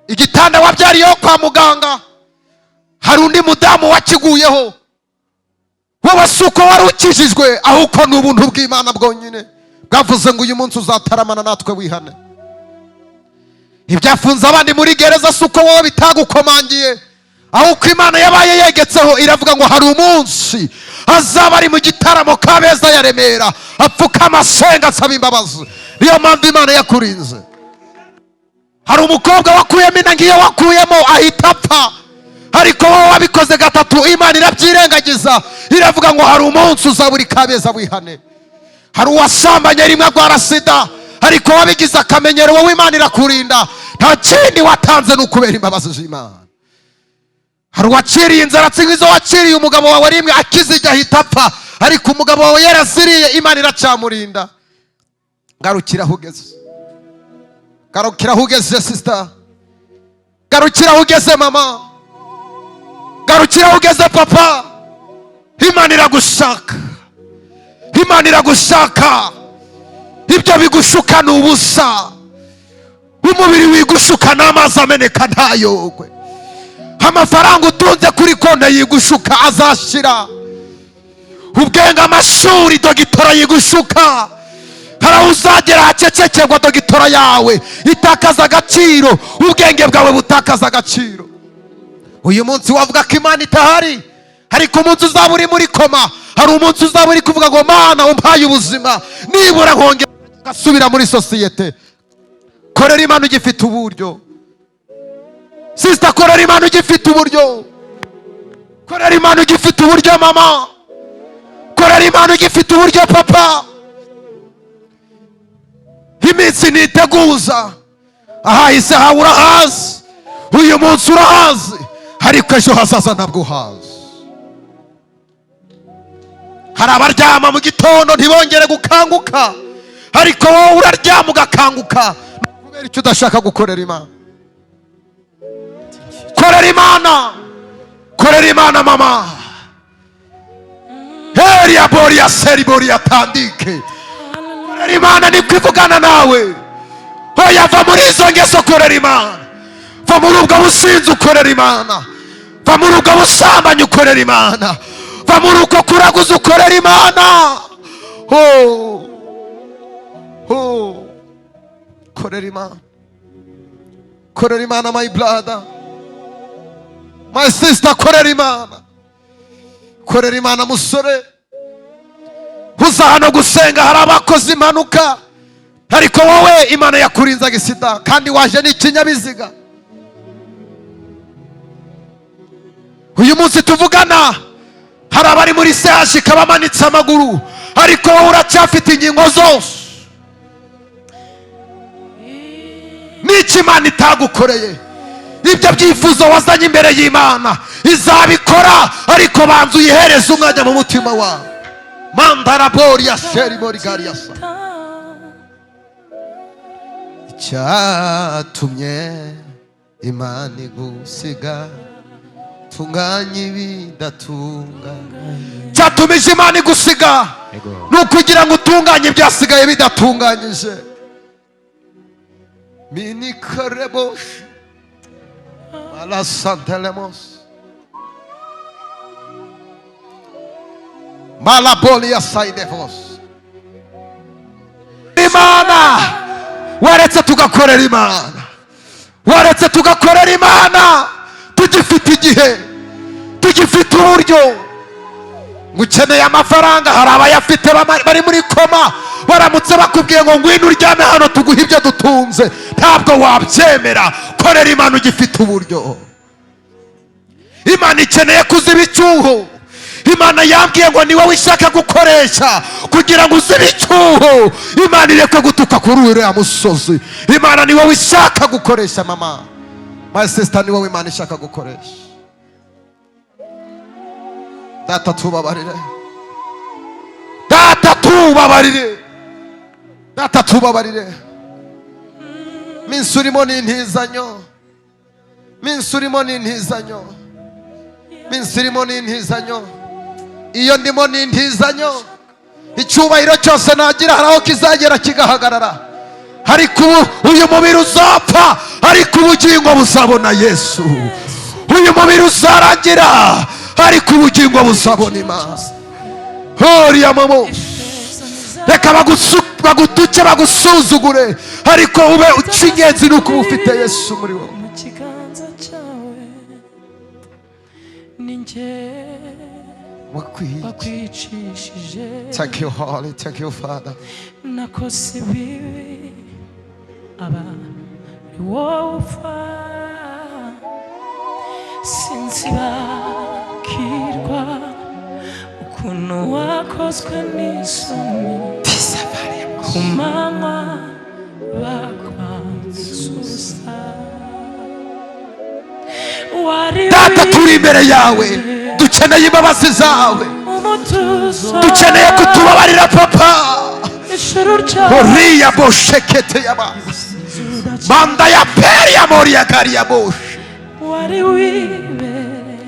Igitanda wabyariyeho kwa muganga, hari undi mudamu wakiguyeho. Wowe si uko wari ukijijwe, ahubwo ni ubuntu bw'Imana bwonyine bwavuze ngo uyu munsi uzataramana natwe wihane. Ibyafunze abandi muri gereza si uko wowe bitagukomangiye, ahubwo Imana yabaye yegetseho, iravuga ngo hari umunsi azaba ari mu gitaramo Kabeza ya Remera, apfukama asenga asaba imbabazi. Niyo mpamvu Imana yakurinze. Hari umukobwa wakuyemo inda ngiyo wakuyemo ahita apfa, ariko wowe wabikoze gatatu, Imana irabyirengagiza, iravuga ngo hari umunsi uzaba uri Kabeza wihane. Hari uwasambanye rimwe arwara sida, ariko wabigize akamenyero, wowe Imana irakurinda. Nta kindi watanze, ni ukubera imbabazi z'Imana. Hari uwaciriye inzara nk'izo waciriye umugabo wawe rimwe, akizijya ahita apfa, ariko umugabo wawe yaraziriye, Imana iracyamurinda. Garukira aho ugeze, garukira aho ugeze sister, garukira aho ugeze mama, garukira aho ugeze papa. Imana iragushaka, Imana iragushaka. Ibyo bigushuka ni ubusa. Umubiri wigushuka n'amazi ameneka ntayogwe. Amafaranga utunze kuri konti yigushuka, azashira. Ubwenge, amashuri, doctorat yigushuka, hari aho uzagera hacecekerwa, doctorat yawe itakaza agaciro, ubwenge bwawe butakaza agaciro. Uyu munsi wavuga ko Imana itahari, ariko umunsi uzaba uri muri koma, hari umunsi uzaba uri kuvuga ngo "Mana, umpaye ubuzima nibura nkongera ngasubira muri sosiyete." Korera Imana ugifite uburyo. Sister, korera Imana ugifite uburyo. Korera Imana ugifite uburyo mama, korera Imana ugifite uburyo papa. Iminsi ntiteguza. Ahahise hawe urahazi, uyu munsi urahazi, ariko ejo hazaza ntabwo uhazi. Hari abaryama mu gitondo ntibongere gukanguka, ariko wowe uraryama ugakanguka. Kubera icyo udashaka gukorera Imana? Korera Imana, korera Imana mama. Heriya boriya seri boriya tandike. Korera Imana, niko ivugana nawe. Oya, va muri izo ngeso, korera Imana. Va muri ubwo businzi, ukorera Imana. Va muri ubwo busambanyi, ukorera Imana. Va muri uko kuraguza, ukorera Imana. Oh. Oh. Korera Imana, korera Imana my brother, my sister, korera Imana, korera Imana musore. Uza hano gusenga, hari abakoze impanuka, ariko wowe Imana yakurinze agisida kandi waje n'ikinyabiziga. Uyu munsi tuvugana hari abari muri CHK bamanitse amaguru, ariko wowe uracyafite ingingo zose. N'icyo Imana itagukoreye? Ibyo byifuzo wazanye imbere y'Imana, izabikora, ariko banza uyihereze umwanya mu mutima wawe. Mandarabori ya sheribori gariyasa. Icyatumye Imana igusiga, tunganya ibidatunganye. Cyatumije Imana igusiga ni ukugira ngo utunganye ibyasigaye bidatunganyije. Minikareboshi malasantelemos malabolia saidevos. Imana, waretse tugakorera Imana, waretse tugakorera Imana tugifite igihe, tugifite uburyo. Ngo ukeneye amafaranga, hari abayafite bari muri koma. Baramutse bakubwiye ngo ngwino uryame hano tuguhe ibyo dutunze, ntabwo wabyemera. Korera Imana ugifite uburyo. Imana ikeneye kuziba icyuho. Imana yambwiye ngo ni wowe ishaka gukoresha kugira ngo uzibe icyuho, Imana ireke gutuka kuri uriya musozi. Imana ni wowe ishaka gukoresha mama, my sister, ni wowe Imana ishaka gukoresha. Data, tubabarire. Data, tubabarire. Data, tubabarire. Minsi urimo ni intizanyo, minsi urimo ni intizanyo, minsi urimo ni intizanyo, iyo ndimo ni intizanyo. Icyubahiro cyose nagira hari aho kizagera kigahagarara. Ariko ubu uyu mubiri uzapfa, ariko ubugingo buzabona Yesu. Uyu mubiri uzarangira, ariko ubugingo buzabona Imana. Horiya mamo, reka bagutuke, bagusuzugure, ariko ube ucy'ingenzi ni uko uba ufite Yesu muri wowe. Mu kiganza cyawe ni njye wakwicishije. Thank you, Holy, thank you, Father. Nakoze ibibi, aba ari wowe upfa. Sinzibagirwa ukuntu wakozwe n'isoni ku manywa bakwansusa wari. Data, turi imbere yawe, dukeneye imbabazi zawe. Umutuzo. Dukeneye kutubabarira, Papa. Ijuru ryawe. Oriya boshekete yaba manda ya peri ya moriya kari ya boshe. Wari wibereye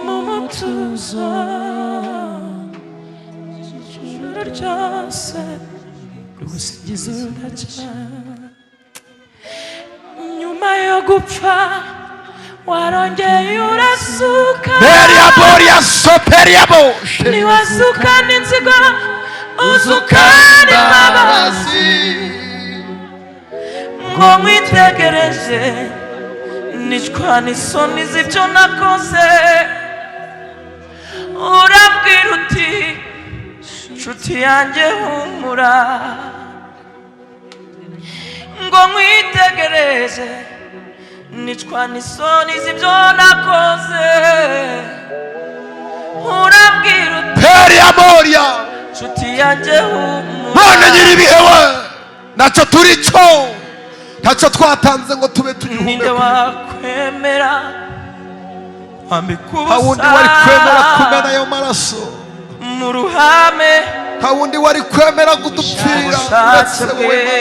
mu mutuzo, ijuru ryose rigusingiza udaca. Nyuma yo gupfa warongeye urasuka. Peri ya boriya so peri ya boshe. Ntiwazukana inzigo, uzukana imbabazi. Ngo nkwitegereje nicwa n'isoni z'ibyo nakoze, urabwira uti: "Nshuti yanjye, humura." Ngo nkwitegereje nicwa n'isoni z'ibyo nakoze, urabwira uti: Peri ya moriya. "Nshuti yanjye, humura." Mana nyir'ibihe we, ntacyo turi cyo, ntacyo twatanze ngo tube Ninde tugihumeka. wakwemera kwambika Nta wundi ubusa wari kwemera kumena ayo maraso. mu ruhame? Nta wundi wari kwemera kudupfira Ubushake uretse bwe. wowe Mana.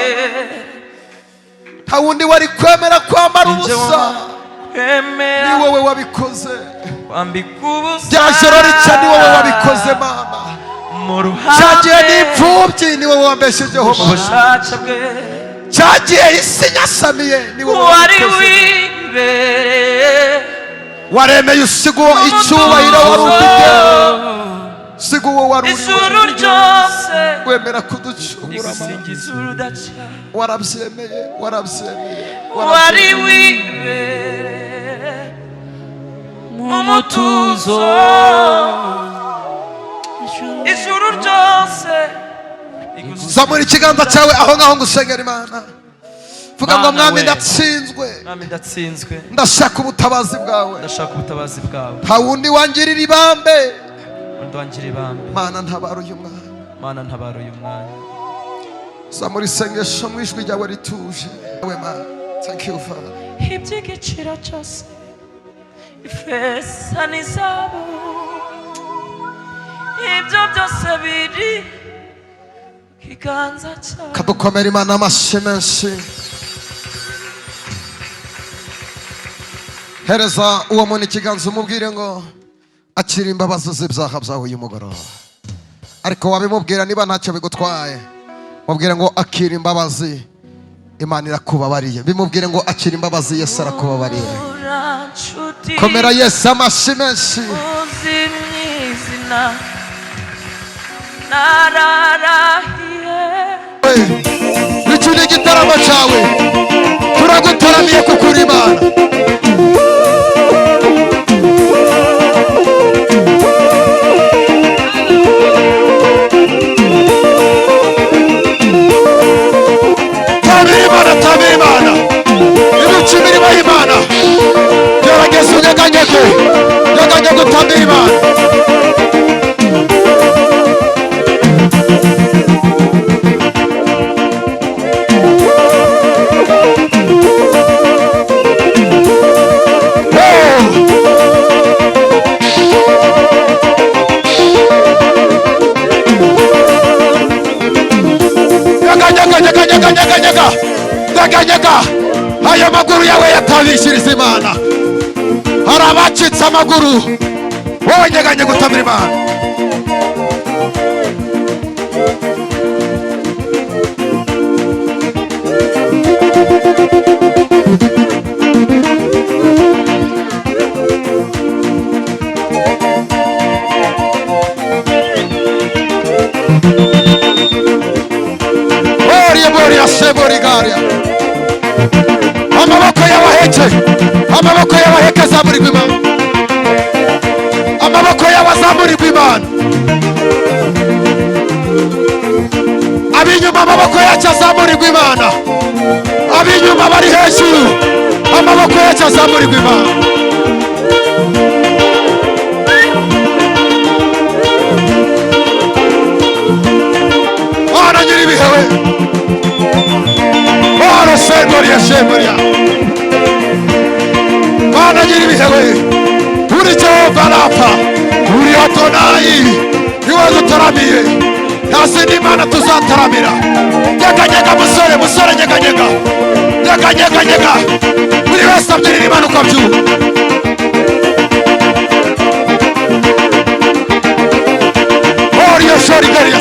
Nta wundi wari kwemera kwambara Ninde ubusa. wakwemera Ni wowe wabikoze. kwambika ubusa Rya joro rica, ni wowe wabikoze, Mama. mu ruhame? Cyagiye n'imfubyi, ni wowe wambeshejeho, Mama. Ubushake bwe. Cyagiye isi nyasamiye, ni wowe Wari wabikoze. wibereye Waremeye usiga uwo icyubahiro wari ufite, usiga uwo wari uri, ijuru ryose wemera kuducungura, Mana. rigusingiza urudaca. Warabyemeye, warabyemeye, Wari warabyemeye. wibereye mu mutuzo, ijuru ryose. Zamura ikiganza cyawe aho ngaho ngo usengere Imana. Vuga ngo: Mana "Mwami, we. ndatsinzwe. Mwami, ndatsinzwe. Ndashaka ubutabazi bwawe. Ndashaka ubutabazi bwawe. Nta wundi wangirira ibambe. Undi wangira ibambe. Mana, ntabara uyu mwana." Mana, ntabara uyu mwanya. Zamura isengesho mu ijwi ryawe rituje we, Mana. Thank you, Father. Iby'igiciro cyose, ifeza n'izahabu, ibyo byose biri mu kiganza cyawe. Kadukomera Imana amashyi menshi. Hereza uwo muntu ikiganza, umubwire ngo akira imbabazi z'ibyaha byawe uyu mugoroba. Ariko wabimubwira niba ntacyo bigutwaye. Mubwire ngo akira imbabazi, Imana irakubabariye. Bimubwire ngo akira imbabazi, Yesu arakubabariye. Uranshuti. Komera Yesu amashyi menshi. Uzi mu izina nararahiye. Iki ni igitaramo cyawe, turagutaramiye kuko uri Imana. Tabira Imana, tabira Imana, ibica imirimo y'Imana. Gerageza unyeganyege, nyeganyege utabira Imana. Oh! Nyega, nyega, nyega, nyega, nyega, nyega, nyega, nyega. Ayo maguru yawe yatabishiriza Imana. Hari abacitse amaguru, wowe nyeganyega utabira Imana. Saria. Amaboko y'abaheke, amaboko y'abaheke azamurirwa Imana, amaboko y'abazamurirwa Imana. Ab'inyuma amaboko yacu azamurirwa Imana, ab'inyuma bari hejuru amaboko yacu azamurirwa Imana. Mana nyir'ibihe we, Mana sendoriya shemoriya, Mana nyir'ibihe we, uri Jehova Rafa, uri Adonayi, niwe dutaramiye, nta zindi mana tuzataramira. Nyeganyega musore, musore nyeganyega, nyeganyega nyega, buri wese abyinira Imana uko abyumva. Oriyo shori gariya.